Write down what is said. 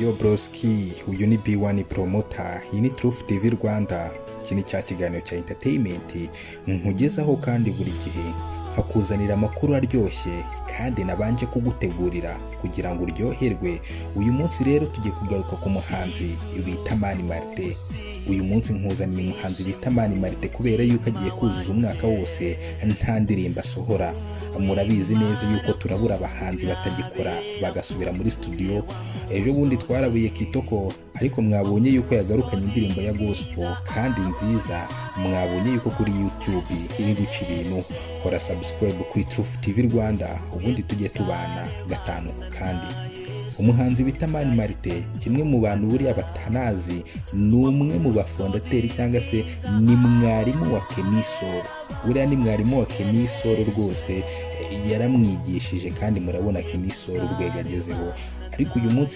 Yo broski, uyu ni B1 Promoter, iyi ni Truth TV Rwanda. Iki ni cya kiganiro cya entertainment nkugezaho kandi buri gihe nkakuzanira amakuru aryoshye kandi nabanje kugutegurira kugira ngo uryoherwe. Uyu munsi rero tugiye kugaruka ku muhanzi bita Mani Martin. Uyu munsi nkuzaniye umuhanzi bita Mani Martin kubera yuko agiye kuzuza umwaka wose nta ndirimbo asohora. Murabizi neza yuko turabura abahanzi batagikora bagasubira muri studio. Ejo bundi twarabuye Kitoko, ariko mwabonye yuko yagarukanye indirimbo ya gospel kandi nziza. Mwabonye yuko kuri YouTube iri guca ibintu. Kora subscribe kuri Truth TV Rwanda, ubundi tujye tubana gatanu ku kandi. Umuhanzi bita Mani Martin, kimwe mu bantu buriya batanazi, ni umwe mu bafondateri cyangwa se ni mwarimu wa Kenny Sol. Buriya ni mwarimu wa Kenny Sol rwose, yaramwigishije kandi murabona Kenny Sol urwego agezeho. Ariko uyu munsi